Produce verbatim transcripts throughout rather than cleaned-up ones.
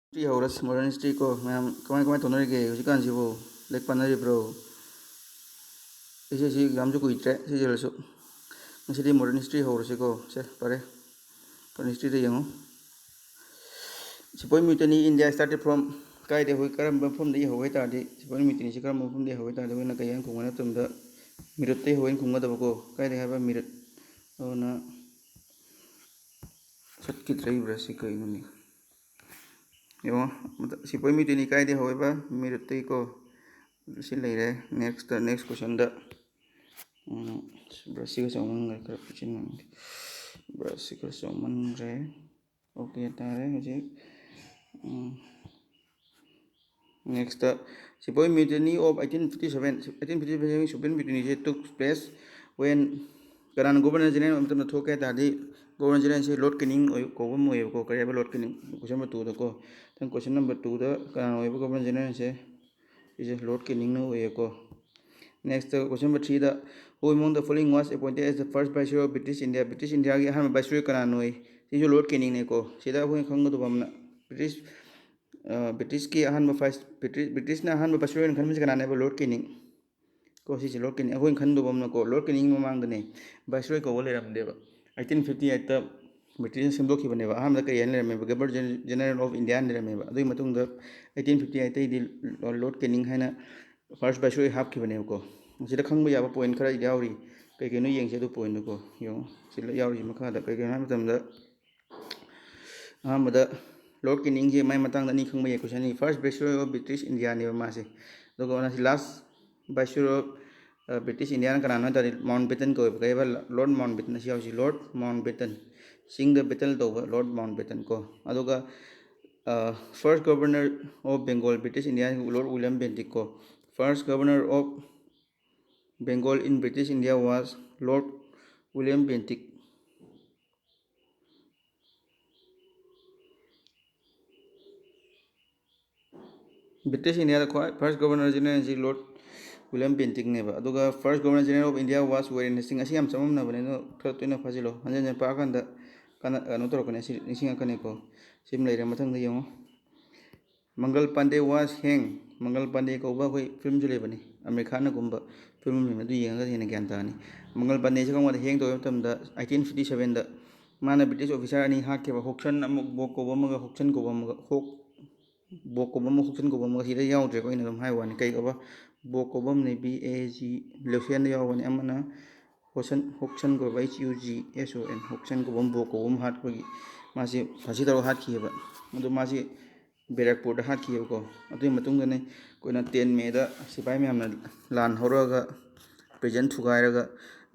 History ꯍꯧꯔꯁꯤ, modern history ꯀꯣ꯫ ꯃꯌꯥꯝ ꯀꯃꯥꯏ ꯀꯃꯥꯏ ꯇꯧꯅꯔꯤꯒꯦ ꯍꯧꯖꯤꯛꯀꯥꯟꯁꯤꯕꯨ? ꯂꯥꯏꯔꯤꯛ ꯄꯥꯅꯔꯤꯕ꯭ꯔꯣ? ꯑꯩꯁꯦ ꯁꯤ ꯑꯦꯛꯖꯥꯝꯁꯨ ꯀꯨꯏꯗ꯭ꯔꯦ, ꯁꯤ ꯂꯣꯏꯔꯁꯨ꯫ ꯉꯁꯤꯗꯤ ꯃꯣꯗꯔꯟ ꯍꯤꯁꯇ꯭ꯔꯤ ꯍꯧꯔꯁꯤꯀꯣ꯫ ꯁꯦ, ꯐꯔꯦ, ꯃꯣꯗꯔꯟ ꯍꯤꯁꯇ꯭ꯔꯤꯗ ꯌꯦꯡꯉꯣ꯫ Sepoy Mutiny India started from, ꯀꯥꯏꯗꯩ ꯍꯧꯏ, ꯀꯔꯝꯕ ꯃꯐꯝꯗꯒꯤ ꯍꯧꯏ ꯍꯥꯏ ꯇꯥꯔꯗꯤ, Sepoy Mutiny ꯁꯤ ꯀꯔꯝꯕ ꯃꯐꯝꯗꯒꯤ ꯍꯧꯏ ꯍꯥꯏ ꯇꯥꯔꯗꯤ, ꯑꯩꯈꯣꯏꯅ ꯀꯩ ꯍꯥꯏꯅ ꯈꯨꯝꯒꯗꯕ ꯃꯇꯝꯗ, ꯃꯤꯔꯨꯠꯇꯒꯤ ꯍꯧꯏꯅ ꯈꯨꯝꯒꯗꯕꯀꯣ꯫ ꯀꯥꯏꯗꯩ ꯍꯥꯏꯕ? ꯃꯤꯔꯨꯠ꯫ ꯑꯗꯨꯅ ꯆꯠꯈꯤꯗ꯭ꯔꯦ, ꯕ꯭ꯔꯁꯁꯤ ꯀꯩꯅꯣꯅꯦ? ꯌꯦꯡꯉꯣ, ꯃꯊ-, Sepoy Mutiny ꯀꯥꯏꯗꯩ ꯍꯧꯏꯕ? ꯃꯤꯔꯨꯠꯇꯒꯤꯀꯣ꯫ ꯁꯤ ꯂꯩꯔꯦ꯫ Next, next questionꯗ, ꯎꯝ, ꯕ꯭ꯔꯁꯁꯤꯒ ꯆꯥꯎꯃꯟꯈ꯭ꯔꯦ, ꯈꯔ ꯄꯤꯛꯁꯤꯟꯒꯦ꯫ ꯕ꯭ꯔꯁꯁꯤ ꯈꯔ ꯆꯥꯎꯃꯟꯈ꯭ꯔꯦ꯫ Okay ꯇꯥꯔꯦ ꯍꯧꯖꯤꯛ꯫ ꯎꯝ꯫ Next, Sepoy Mutiny of eighteen fifty-seven, eighteen fifty-seven Sepoy Mutiny say took place when, ꯀꯅꯥꯅ Governor General ꯑꯣꯏꯕ ꯃꯇꯝꯗ ꯊꯣꯛꯀꯦ ꯍꯥꯏ ꯇꯥꯔꯗꯤ, Governor General ꯁꯦ Lord Canning ꯑꯣꯏ-, ꯀꯧꯕ ꯑꯃ ꯑꯣꯏꯌꯦꯕꯀꯣ꯫ ꯀꯔꯤ ꯍꯥꯏꯕ? Lord Canning꯫ Question number twoꯗꯀꯣ꯫ ꯃꯊꯪ question number twoꯗ ꯀꯅꯥꯅ ꯑꯣꯏꯕ Governor General ꯁꯦ? ꯁꯤꯁꯦ Lord Canningꯅ ꯑꯣꯏꯌꯦꯀꯣ꯫ Next, question number threeꯗ, "Who among the following was appointed as the first Viceroy of British India?" British Indiaꯒꯤ ꯑꯍꯥꯟꯕ Viceroy ꯀꯅꯥꯅꯣ? ꯁꯤꯁꯨ Lord Canningꯅꯦꯀꯣ꯫ ꯁꯤꯗ ꯑꯩꯈꯣꯏꯅ ꯈꯪꯒꯗꯧꯕ ꯑꯃꯅ, British, ꯑ, Britishꯀꯤ ꯑꯍꯥꯟꯕ Vice-, British, Britishꯅ ꯑꯍꯥꯟꯕ Viceroy ꯑꯣꯏꯅ ꯈꯟꯕꯁꯤ ꯀꯅꯥꯅꯦꯕ? Lord Canning꯫ ꯀꯣ, ꯁꯤꯁꯦ Lord Canning꯫ ꯑꯩꯈꯣꯏꯅ ꯈꯟꯒꯗꯧꯕ ꯑꯃꯅꯀꯣ, Lord Canning ꯃꯃꯥꯡꯗꯅꯦ Viceroy ꯀꯧꯕ ꯂꯩꯔꯝꯗꯦꯕ꯫ Eighteen fifty eightꯇ Britishꯅ ꯁꯦꯝꯗꯣꯛꯈꯤꯕꯅꯦꯕ꯫ ꯑꯍꯥꯟꯕꯗ ꯀꯔꯤ ꯍꯥꯏꯅ ꯂꯩꯔꯝꯃꯦꯕ? Governor Gen-, General of India ꯍꯥꯏꯅ ꯂꯩꯔꯝꯃꯦꯕ꯫ ꯑꯗꯨꯒꯤ ꯃꯇꯨꯡꯗ eighteen fifty eightꯇꯩꯗꯤ Lord Canning ꯍꯥꯏꯅ first Viceroy ꯍꯥꯞꯈꯤꯕꯅꯦꯕꯀꯣ꯫ ꯁꯤꯗ ꯈꯪꯕ ꯌꯥꯕ point ꯈꯔ ꯌꯥꯎꯔꯤ꯫ ꯀꯩ ꯀꯩꯅꯣ ꯌꯦꯡꯁꯦ ꯑꯗꯨ pointꯗꯨꯀꯣ꯫ ꯌꯦꯡꯉꯣ, ꯁꯤꯗ ꯌꯥꯎꯔꯤꯁꯤ ꯃꯈꯥꯗ ꯀꯩ ꯀꯩꯅꯣ ꯍꯥꯏꯕ ꯃꯇꯝꯗ, ꯑꯍꯥꯟꯕꯗ Lord Canningꯁꯦ ꯃꯥꯏ ꯃꯇꯥꯡꯗ ꯑꯅꯤ ꯈꯪꯕ ꯌꯥꯏ, question ꯑꯅꯤ꯫ First Viceroy of British Indiaꯅꯦꯕ ꯃꯥꯁꯦ꯫ ꯑꯗꯨꯒ ꯃꯥꯁꯤ last Viceroy of, ꯑ, British Indiaꯅ ꯀꯅꯥꯅꯣ ꯍꯥꯏ ꯇꯥꯔꯗꯤ, Mountbatten ꯀꯧꯋꯦꯕ꯫ ꯀꯩ ꯍꯥꯏꯕ? Lord Mountbatten꯫ ꯑꯁꯤ ꯌꯥꯎꯔꯤꯁꯤ, Lord Mountbatten꯫ ꯆꯤꯡꯗ battle ꯇꯧꯕ Lord Mountbatten ꯀꯣ꯫ ꯑꯗꯨꯒ, ꯑ, first Governor of Bengal, British India, Lord William Bentinck ꯀꯣ꯫ First Governor of Bengal in British India was Lord William Bentinck꯫ British Indiaꯗ ꯈ꯭ꯋꯥꯏ first Governor General ꯑꯁꯤ Lord William Bentinckꯅꯦꯕ꯫ ꯑꯗꯨꯒ first Governor General of India was Warren Hastings꯫ ꯑꯁꯤ ꯌꯥꯝ ꯆꯃꯝꯅꯕꯅꯦ, ꯑꯗꯣ ꯈꯔ ꯇꯣꯏꯅ ꯐꯥꯖꯤꯜꯂꯣ, ꯍꯟꯖꯟ ꯍꯟꯖꯟ ꯄꯥꯔꯀꯥꯟꯗ ꯀꯥꯟꯅ-, ꯀꯩꯅꯣ ꯇꯧꯔꯛꯀꯅꯤ, ꯑꯁꯤ ꯅꯤꯡꯁꯤꯡꯉꯛꯀꯅꯤꯀꯣ꯫ ꯁꯤꯃ ꯂꯩꯔꯦ꯫ ꯃꯊꯪꯗ ꯌꯦꯡꯉꯣ, ꯃꯪꯒꯜ ꯄꯥꯟꯗꯦ ꯋꯥꯁ ꯍꯦꯡ, ꯃꯪꯒꯜ ꯄꯥꯟꯗꯦ ꯀꯧꯕ ꯑꯩꯈꯣꯏ ꯐꯤꯂꯝꯁꯨ ꯂꯩꯕꯅꯤ, ꯑꯃꯤꯔ ꯈꯥꯟꯅ ꯀꯨꯝꯕ ꯐꯤꯂꯝ ꯑꯃꯅꯤ, ꯑꯗꯨ ꯌꯦꯡꯉꯒ ꯍꯦꯟꯅ ꯒ꯭ꯌꯥꯟ ꯇꯥꯅꯤ꯫ ꯃꯪꯒꯜ ꯄꯥꯟꯗꯦꯁꯤ ꯀꯔꯝ ꯀꯥꯟꯗ ꯍꯦꯡ ꯇꯧꯕ ꯃꯇꯝꯗ, ꯑꯩꯇꯤꯟ ꯐꯤꯐꯇꯤ ꯁꯚꯦꯟꯗ ꯃꯥꯅ ꯕ꯭ꯔꯤꯇꯤꯁ ꯑꯣꯐꯤꯁꯥꯔ ꯑꯅꯤ ꯍꯥꯠꯈꯤꯕ, ꯍꯣꯛꯁꯟ ꯑꯃ, ꯕꯣꯛ ꯀꯧꯕ ꯑꯃꯒ ꯍꯣꯛꯁꯟ ꯀꯧꯕ ꯑꯃꯒ, ꯍꯣꯛ, ꯕꯣꯛ ꯀꯧꯕ ꯑꯃ, ꯍꯣꯛꯁꯟ ꯀꯧꯕ ꯑꯃꯒ, ꯁꯤꯗ ꯌꯥꯎꯗ꯭ꯔꯦꯀꯣ, ꯑꯩꯅ ꯑꯗꯨꯝ ꯍꯥꯏꯕ ꯋꯥꯅꯤ꯫ ꯀꯩ ꯀꯧꯕ? ꯕꯣꯛ ꯀꯧꯕ ꯑꯃꯅꯦ, ꯕꯤ ꯑꯦ ꯖꯤ, ꯂꯦꯐꯇꯦꯅꯦꯟꯗ ꯌꯥꯎꯕꯅꯤ, ꯑꯃꯅ ꯍꯣꯁꯟ, ꯍꯣꯛꯁꯟ ꯀꯧꯕ, ꯑꯩꯆ ꯌꯨ ꯖꯤ ꯑꯦꯁ ꯑꯣ ꯑꯦꯟ, ꯍꯣꯛꯁꯟ ꯀꯧꯕ ꯑꯃ, ꯕꯣꯛ ꯀꯧꯕ ꯑꯃ ꯍꯥꯠꯄꯒꯤ, ꯃꯥꯁꯦ ꯐꯥꯁꯤ ꯇꯧꯔꯒ ꯍꯥꯠꯈꯤꯑꯕ꯫ ꯑꯗꯣ ꯃꯥꯁꯦ ꯕꯦꯔꯛꯄꯨꯔꯗ ꯍꯥꯠꯈꯤꯑꯕꯀꯣ꯫ ꯑꯗꯨꯒꯤ ꯃꯇꯨꯡꯗꯅꯦ ꯑꯩꯈꯣꯏꯅ ꯇꯦꯟ ꯃꯦꯗ ꯁꯤꯐꯥꯏ ꯃꯌꯥꯝꯅ ꯂꯥꯟ ꯍꯧꯔꯛꯑꯒ, ꯄ꯭ꯔꯤꯖꯟ ꯊꯨꯒꯥꯏꯔꯒ,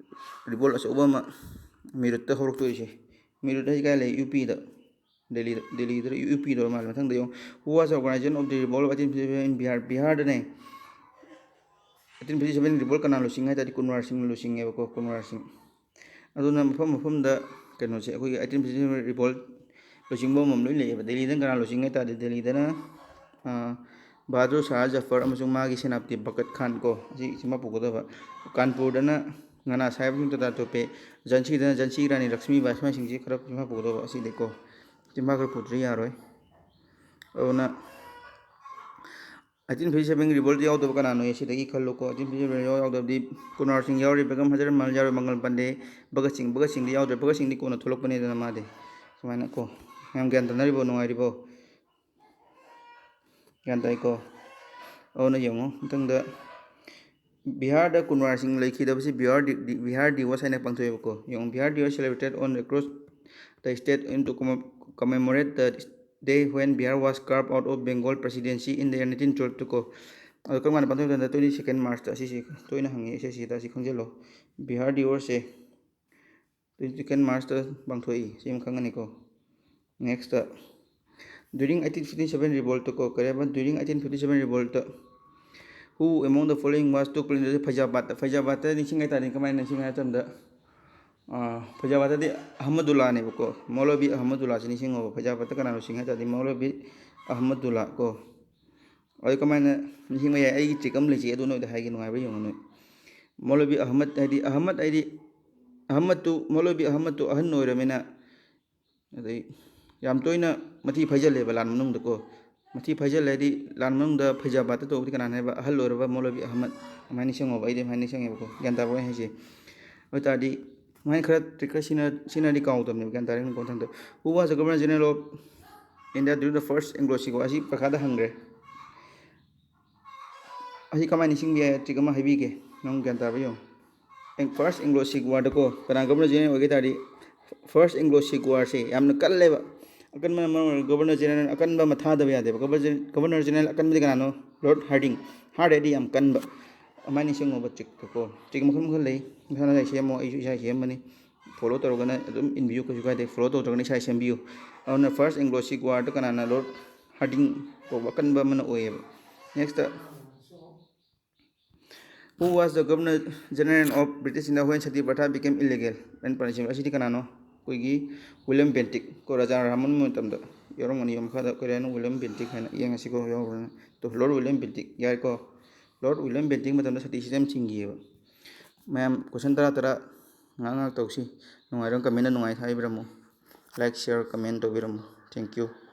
ꯔꯤꯚꯣꯜ ꯑꯆꯧꯕ ꯑꯃ ꯃꯤꯔꯨꯠꯇ ꯍꯧꯔꯛꯇꯣꯏꯁꯦ꯫ ꯃꯤꯔꯨꯠ ꯍꯥꯏꯁꯦ ꯀꯥꯏ ꯂꯩ? ꯌꯨ ꯄꯤꯗ꯫ ꯗꯦꯜꯂꯤꯗ, ꯗꯦꯜꯂꯤꯗ ꯌꯨ ꯄꯤꯗ ꯑꯣꯏꯔ ꯃꯥꯜꯂꯦ꯫ ꯃꯊꯪꯗ ꯌꯦꯡꯉꯨ, Who was organization of the revolt of eighteen fifty-seven in Bihar? ꯕꯤꯍꯥꯔꯗꯅꯦ꯫ ꯑꯩꯇꯤꯟ ꯐꯤꯐꯇꯤ ꯁꯚꯦꯟ ꯔꯤꯚꯣꯜ ꯀꯅꯥ ꯂꯨꯆꯤꯡ ꯍꯥꯏ ꯇꯥꯔꯗꯤ, ꯀꯨꯟꯋꯥꯔ ꯁꯤꯡꯅ ꯂꯨꯆꯤꯡꯉꯦꯕꯀꯣ, ꯀꯨꯟꯋꯥꯔ ꯁꯤꯡ꯫ ꯑꯗꯨꯅ ꯃꯐꯝ ꯃꯐꯝꯗ ꯀꯩꯅꯣꯁꯦ, ꯑꯩꯈꯣꯏꯒꯤ ꯑꯩꯇꯤꯟ ꯐꯤꯐꯇꯤ ꯁꯚꯦꯟ ꯔꯤꯚꯣꯜ ꯂꯨꯆꯤꯡꯕ ꯑꯃꯃꯝ ꯂꯣꯏ ꯂꯩꯌꯦꯕ꯫ ꯗꯦꯜꯂꯤꯗꯅ ꯀꯅꯥ ꯂꯨꯆꯤꯡ ꯍꯥꯏ ꯇꯥꯔꯗꯤ, ꯗꯦꯜꯂꯤꯗꯅ, ꯑꯥ, ꯕꯍꯥꯗꯨꯔ ꯁꯥꯍ ꯖꯐꯔ ꯑꯃꯁꯨꯡ ꯃꯥꯒꯤ ꯁꯦꯅꯥꯄꯇꯤ ꯕꯀꯠ ꯈꯥꯟ ꯀꯣ, ꯑꯁꯤ ꯁꯤꯃ ꯄꯨꯒꯗꯕ꯫ ꯀꯥꯟꯄꯨꯔꯗꯅ ꯅꯥꯅꯥ ꯁꯥꯍꯦꯕ ꯁꯤꯡ ꯇꯇꯥ ꯇꯣꯄꯦ, ꯖꯟꯁꯤꯗꯅ ꯖꯟꯁꯤ ꯔꯥꯅꯤ ꯂꯛꯁꯃꯤꯕꯥꯏ, ꯁꯨꯃꯥꯏꯅꯁꯤꯡꯁꯤ ꯈꯔ ꯁꯤꯃ ꯄꯨꯒꯗꯕ꯫ ꯑꯁꯤꯗꯤꯀꯣ ꯁꯤꯃ ꯈꯔ ꯄꯨꯗ꯭ꯔꯗꯤ ꯌꯥꯔꯣꯏ꯫ ꯑꯗꯨꯅ ꯑꯩꯇꯤꯟ ꯐꯤꯐꯇꯤ ꯁꯚꯦꯟ ꯔꯤꯚꯣꯜꯠ ꯌꯥꯎꯗꯕ ꯀꯅꯥꯅꯣ? ꯁꯤꯗꯒꯤ ꯈꯜꯂꯨꯀꯣ꯫ ꯑꯩꯇꯤꯟ ꯐꯤꯐꯇꯤ ꯁꯚꯦꯟ ꯔꯤꯚꯣꯜꯠ ꯌꯥꯎꯗꯕꯗꯤ ꯀꯨꯟꯋꯥꯔ ꯁꯤꯡ ꯌꯥꯎꯔꯤ, ꯕꯦꯒꯝ ꯍꯖꯔꯠ ꯃꯍꯜ ꯌꯥꯎꯔꯤ, ꯃꯪꯒꯜ ꯄꯥꯟꯗꯦ, ꯚꯒꯠ ꯁꯤꯡ, ꯚꯒꯠ ꯁꯤꯡꯗꯤ ꯌꯥꯎꯗ꯭ꯔꯦ꯫ ꯚꯒꯠ ꯁꯤꯡꯗꯤ ꯀꯣꯟꯅ ꯊꯣꯛꯂꯛꯄꯅꯤꯗꯅ ꯃꯥꯗꯤ꯫ ꯁꯨꯃꯥꯏꯅ ꯀꯣ꯫ ꯃꯌꯥꯝ ꯒ꯭ꯌꯥꯟ ꯇꯥꯅꯔꯤꯕꯣ? ꯅꯨꯡꯉꯥꯏꯔꯤꯕꯣ? ꯒ꯭ꯌꯥꯟ ꯇꯥꯏꯀꯣ? ꯑꯗꯨꯅ ꯌꯦꯡꯉꯣ ꯃꯊꯪꯗ, ꯕꯤꯍꯥꯔꯗ ꯀꯨꯟꯋꯥꯔ ꯁꯤꯡ ꯂꯩꯈꯤꯗꯕꯁꯤ ꯕꯤꯍꯥꯔ ꯗꯤ-, ꯗꯤ-, ꯕꯤꯍꯥꯔ ꯗꯤꯋꯁ ꯍꯥꯏꯅ ꯄꯥꯡꯊꯣꯛꯑꯦꯕꯀꯣ꯫ ꯌꯦꯡꯉꯣ, Bihar Diwas celebrated on across the state in to commem-, commemorate the day when Bihar was carved out of Bengal Presidency in the year nineteen twelve ꯀꯣ꯫ ꯑꯗꯣ ꯀꯔꯝ ꯀꯥꯟꯗ ꯄꯥꯡꯊꯣꯛꯏ ꯍꯥꯏ ꯃꯇꯝꯗ, twenty second March ꯇ꯫ ꯑꯁꯤꯁꯤ ꯇꯣꯏꯅ ꯍꯪꯉꯤ, ꯑꯦꯁ ꯑꯦꯁ ꯁꯤꯗ, ꯑꯁꯤ ꯈꯪꯖꯤꯜꯂꯣ꯫ ꯕꯤꯍꯥꯔ ꯗꯤꯋꯁꯁꯦ twenty second March ꯇ ꯄꯥꯡꯊꯣꯛꯏ, ꯁꯤ ꯑꯃ ꯈꯪꯒꯅꯤꯀꯣ꯫ Next, during eighteen fifty seven revolt ꯀꯣ, ꯀꯔꯤ ꯍꯥꯏꯕ? During eighteen fifty seven revolt, who among the following was took part in the ꯐꯩꯖꯥꯕꯥꯠꯇ? ꯐꯩꯖꯥꯕꯥꯠꯇ ꯅꯤꯡꯁꯤꯡ ꯍꯥꯏ ꯇꯥꯔꯗꯤ ꯀꯃꯥꯏꯅ ꯅꯤꯡꯁꯤꯡ ꯍꯥꯏ ꯃꯇꯝꯗ, ꯑꯥ, ꯐꯩꯖꯥꯕꯥꯠꯇꯗꯤ ꯑꯍꯃꯗꯨꯜꯂꯥꯅꯦꯕꯀꯣ, ꯃꯧꯂꯕꯤ ꯑꯍꯃꯗꯨꯜꯂꯥꯁꯤ ꯅꯤꯡꯁꯤꯡꯉꯣꯕ꯫ ꯐꯩꯖꯥꯕꯥꯠꯇ ꯀꯅꯥꯅꯣ ꯂꯨꯆꯤꯡ ꯍꯥꯏ ꯇꯥꯔꯗꯤ ꯃꯧꯂꯕꯤ ꯑꯍꯃꯗꯨꯜꯂꯥ ꯀꯣ꯫ ꯑꯗꯨ ꯀꯃꯥꯏꯅ ꯅꯤꯡꯁꯤꯡꯕ ꯌꯥꯏ? ꯑꯩꯒꯤ trick ꯑꯃ ꯂꯩꯖꯩ, ꯑꯗꯨ ꯅꯣꯏꯗ ꯍꯥꯏꯒꯦ, ꯅꯨꯡꯉꯥꯏꯕ꯭ꯔꯥ ꯌꯦꯡꯉꯣ ꯅꯣꯏ꯫ ꯃꯧꯂꯕꯤ ꯑꯍꯃꯗ ꯍꯥꯏꯗꯤ, ꯑꯍꯃꯗ ꯍꯥꯏꯗꯤ, ꯑꯍꯃꯗꯇꯨ, ꯃꯧꯂꯕꯤ ꯑꯍꯃꯗꯇꯨ ꯑꯍꯟ ꯑꯣꯏꯔꯃꯤꯅ, ꯑꯗꯩ ꯌꯥꯝ ꯇꯣꯏꯅ ꯃꯊꯤ ꯐꯥꯏꯖꯜꯂꯦꯕ ꯂꯥꯟ ꯃꯅꯨꯡꯗꯀꯣ꯫ ꯃꯊꯤ ꯐꯥꯏꯖꯜꯂꯦ ꯍꯥꯏꯗꯤ ꯂꯥꯟ ꯃꯅꯨꯡꯗ ꯐꯩꯖꯥꯕꯥꯠꯇ ꯇꯧꯕꯗꯤ ꯀꯅꯥꯅ ꯍꯥꯏꯕ? ꯑꯍꯜ ꯑꯣꯏꯔꯕ ꯃꯧꯂꯕꯤ ꯑꯍꯃꯗ, ꯑꯗꯨꯃꯥꯏꯅ ꯅꯤꯡꯁꯤꯡꯉꯣꯕ꯫ ꯑꯩꯗꯤ ꯑꯗꯨꯃꯥꯏꯅ ꯅꯤꯡꯁꯤꯡꯉꯦꯕꯀꯣ, ꯒ꯭ꯌꯥꯟ ꯇꯥꯕ꯭ꯔꯣ ꯑꯩ ꯍꯥꯏꯁꯦ? ꯑꯗꯨ ꯑꯣꯏ ꯇꯥꯔꯗꯤ ꯁꯨꯃꯥꯏꯅ ꯈꯔ ꯇ꯭ꯔꯤꯛ ꯈꯔ ꯁꯤꯖꯤꯟꯅ ꯁꯤꯖꯤꯟꯅꯔꯗꯤ ꯀꯥꯎꯗꯕꯅꯦꯕ, ꯒ꯭ꯌꯥꯟ ꯇꯥꯔꯦ ꯃꯈꯣꯟ ꯊꯪꯗ꯫ Who was the Governor General of India during the First Anglo-Sikh War? ꯑꯁꯤ ꯄꯔꯤꯈꯥꯗ ꯍꯪꯈ꯭ꯔꯦ꯫ ꯑꯁꯤ ꯀꯃꯥꯏꯅ ꯅꯤꯡꯁꯤꯡꯕ ꯌꯥꯏ? ꯇ꯭ꯔꯤꯛ ꯑꯃ ꯍꯥꯏꯕꯤꯒꯦ, ꯅꯪ ꯒ꯭ꯌꯥꯟ ꯇꯥꯕ ꯌꯦꯡꯉꯣ꯫ First Anglo-Sikh War ꯗꯀꯣ ꯀꯅꯥ Governor General ꯑꯣꯏꯒꯦ ꯇꯥꯔꯗꯤ, First Anglo-Sikh War ꯁꯦ ꯌꯥꯝꯅ ꯀꯜꯂꯦꯕ꯫ ꯑꯀꯟꯕꯅ ꯃꯔꯝ ꯑꯣꯏꯔꯒ Governor General ꯑꯀꯟꯕ ꯑꯃ ꯊꯥꯗꯕ ꯌꯥꯗꯦꯕ꯫ Governor General ꯑꯀꯟꯕꯗꯤ ꯀꯅꯥꯅꯣ? Lord Hardinge꯫ ꯍꯥꯔꯗ ꯍꯥꯏꯗꯤ ꯌꯥꯝ ꯀꯟꯕ꯫ ꯑꯗꯨꯃꯥꯏꯅ ꯅꯤꯡꯁꯤꯡꯉꯣꯕ ꯇ꯭ꯔꯤꯛꯇꯀꯣ꯫ ꯇ꯭ꯔꯤꯛ ꯃꯈꯜ ꯃꯈꯜ ꯂꯩ꯫ ꯃꯁꯥ ꯃꯁꯥꯒꯤ ꯁꯦꯝꯃꯣ, ꯑꯩꯁꯨ ꯏꯁꯥꯒꯤ ꯁꯦꯝꯕꯅꯤ꯫ ꯐꯣꯂꯣ ꯇꯧꯔꯒꯅ ꯑꯗꯨꯝ ꯏꯟꯕꯤꯌꯨ, ꯀꯩꯁꯨ ꯀꯥꯏꯗꯦ꯫ ꯐꯣꯂꯣ ꯇꯧꯗ꯭ꯔꯒꯅ ꯏꯁꯥꯒꯤ ꯁꯦꯝꯕꯤꯌꯨ꯫ ꯑꯗꯨꯅ First Anglo-Sikh War ꯗ ꯀꯅꯥꯅ? Lord Hardinge ꯀꯧꯕ ꯑꯀꯟꯕ ꯑꯃꯅ ꯑꯣꯏꯌꯦꯕ꯫ Next, Who was the Governor General of British India when Sati Pratha became illegal and punishable? ꯑꯁꯤꯗꯤ ꯀꯅꯥꯅꯣ? ꯑꯩꯈꯣꯏꯒꯤ ꯋꯤꯂꯤꯌꯝ ꯕꯦꯟꯇꯤꯛ ꯀꯣ, ꯔꯥꯖꯥ ꯔꯥꯃꯟ ꯃꯇꯝꯗ ꯌꯥꯎꯔꯝꯒꯅꯤ, ꯃꯈꯥꯗ ꯀꯔꯤ ꯍꯥꯏꯅꯣ, ꯋꯤꯂꯤꯌꯝ ꯕꯦꯟꯇꯤꯛ ꯍꯥꯏꯅ ꯌꯦꯡꯉꯁꯤꯀꯣ, ꯌꯥꯎꯕ꯭ꯔꯥꯅ꯫ ꯇꯣ, ꯂꯣꯔꯗ ꯋꯤꯂꯤꯌꯝ ꯕꯦꯟꯇꯤꯛ, ꯌꯥꯏꯀꯣ꯫ ꯂꯣꯔꯗ ꯋꯤꯂꯤꯌꯝ ꯕꯦꯟꯇꯤꯛ ꯃꯇꯝꯗ ꯁꯇꯤ ꯁꯤꯖꯝ ꯊꯤꯡꯈꯤꯑꯕ꯫ ꯃꯌꯥꯝ ꯀꯣꯏꯁꯟ ꯇꯔꯥ ꯇꯔꯥ ꯉꯥꯏꯍꯥꯛ ꯉꯥꯏꯍꯥꯛ ꯇꯧꯁꯤ꯫ ꯅꯨꯡꯉꯥꯏꯔꯒ ꯀꯃꯦꯟꯗ ꯅꯨꯡꯉꯥꯏ ꯍꯥꯏꯕꯤꯔꯝꯃꯨ꯫ ꯂꯥꯏꯛ, ꯁꯤꯌꯔ, ꯀꯃꯦꯟ ꯇꯧꯕꯤꯔꯝꯃꯨ꯫ Thank you꯫